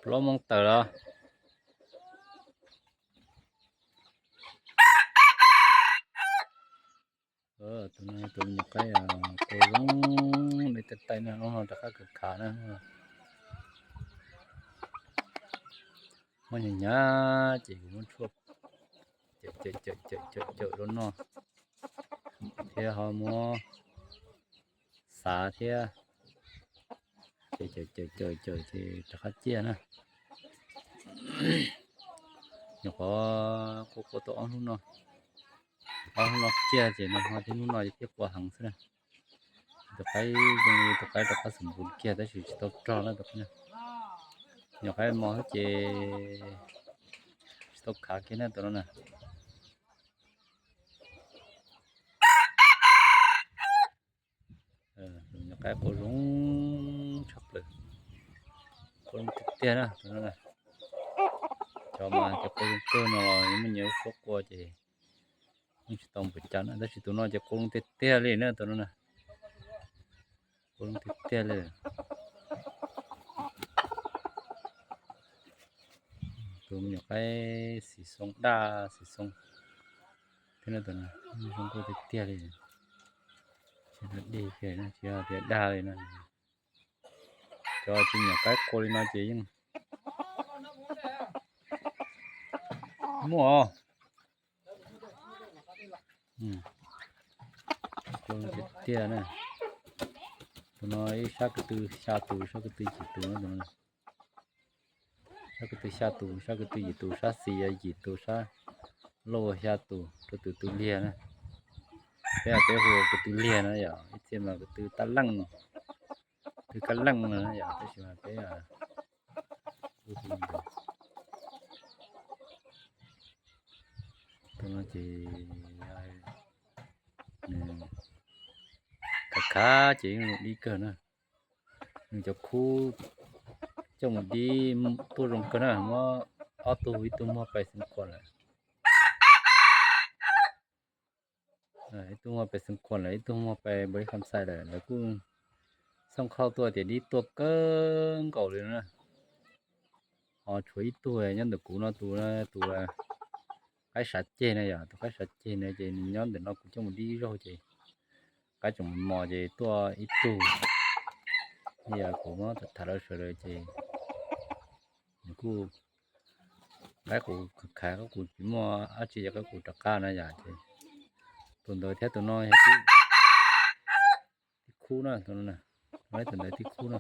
Plaub moos tawm los. Tus no tus me nyuam qaib qua zoo li tej taij na, hnub no rov qab khav khav na. Muab hnyav hnyav ces kuv muab tshuaj cawm cawm cawm cawm cawm rau noj thiab ho muab xav thiab. Ces cawm cawm cawm cawm ces rov qab ciaj na. Nyuam qhuav qua qua tau ob hnub no, ob hnub no ciaj ces nag hmo thiab hnub no ces thiaj qua heev xwb na. Tus qaib zoo li tus qaib rov qab xum npus kiag tab sis tsis tau rog na tus qaib na. Nyuam qaib mos xwb ces tsis tau khav kiag na tus no na. Nyuam qaib qua zoo tshaj plaws, qua zoo tiag tiag na tus no na. Cov mas ces qua zoo kawg no los yeej muaj nyias lub suab qua ces yeej tsis tau npaum cas na, tab sis tus no ces qua zoo tiag tiag li na tus no na. Qua zoo tiag tiag li. Tus me nyuam qaib xim xoo daj xim xoo thiab na tus no zoo nkauj tiag tiag li. Dej kiag tsis yog tias daj li na. Cov tsis me nyuam qaib qua li no ces yeej muaj os. Tiag tiag na. Tus no ib sab ko tw xya tus, sab ko tw yim tus na tus no. Sab ko tw xya tus, sab ko tw yim tus, sab xis yim tus, sab lauj xya tus, ko tw tw liag na. Peb peb hu ko tw liag na yom, ib txhia mas ko tw tab leej, tw kab leej no yom, tab sis mas peb hu tus no ces nws khav khav ces yeej zoo dib kawg na. Nws cov khub coj mus dib tuaj zoo kawg na, muab ob tug ib tug muag pais xeev khuam lawm. Ib tug muag pais xeev khuam lawm, ib tug muag pais npaum li kham xais lawm, lawv kuj xooj khauj tuaj tias dib tuaj kawg nkaus li na. Ho tshuav ib tug nyob ntawm kuv no, tus tus qaib sav ceg na yom, tus qaib sav ceg na ces nws nyob ntawm no kuv coj mus dib zaug ces qaib tseem mos ces tuaj ib tug. Yog kuv muab tham rau sawv daws ces nws kuj, qaib qus khav, qaib qus tsis muaj dab tsi ces qaib qus rov qab na yom ces tus ntawd thiab tus no yog tib khub na, tus no, tus ntawd tib khub na.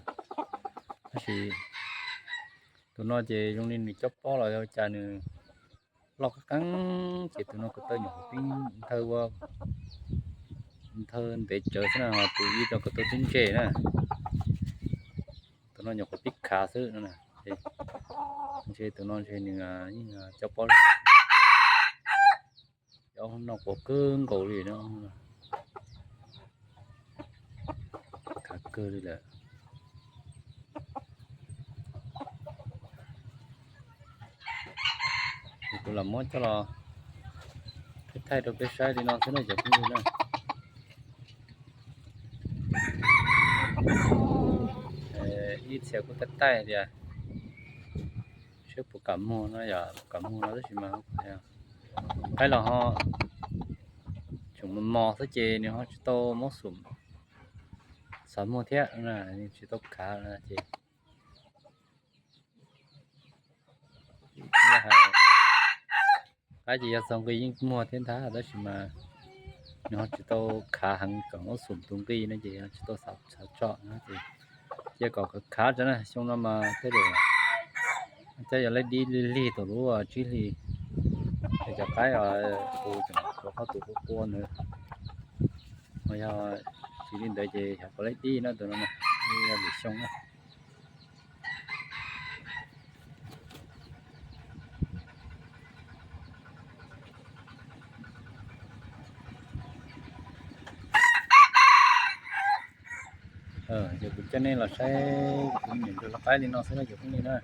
Tab sis tus no ces zoo li nws cob pob los ua cas nws loj qeeb qeeb ces tus no ko taw nyuam qhuav pib nthawv ua, nthawv ntev tsawv xwb na, tus ib rau ko taw tib ntse na. Tus no nyuam qhuav pib khav xwb no na. Ntshe tus no ntshe nws yeej cob pob ob hnub no qua kawg nkaus li no. Khav kawg li lawm. Kuv lam muab coj los thaij thaij rau peb saib li no xwb na cov phooj ywg na. Ib txhia kuj taij taij tias seb puas kam muag no yom, puas kam muag no tab sis mas qaib los ho tseem mos mos xwb ces nws ho tsis tau mob xum xav muag thiab, tsis tau khav ces qaib ces yog txog nqi yeej muag thiab ntag tab sis mas nws ho tsis tau khav heev kom mob xum tus nqi no ces ho tsis tau xav tso no ces cia kom khav tso na. Xyoo no mas tej zaum cov yog laib dib lig lig thaum lub tsib hlis, ces cov qaib qus tseem rov qab tus qua qua ntawd, ho yog tsis li ntawd ces xyov puas laib dib no tus no na, yog lwm xyoo na. Ces kuv coj nej los saib kuv niam ntsuag lau qaib li no xwb na cov phooj ywg na.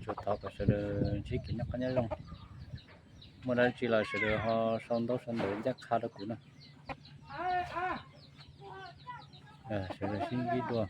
Tsuas thov kom sawv daws ntsib kev noj qab nyob zoo, muaj dab tsi los sawv daws ho sau ntaub sau ntawv ncaj qha rau kuv na. Sawv daws sib ntsib dua.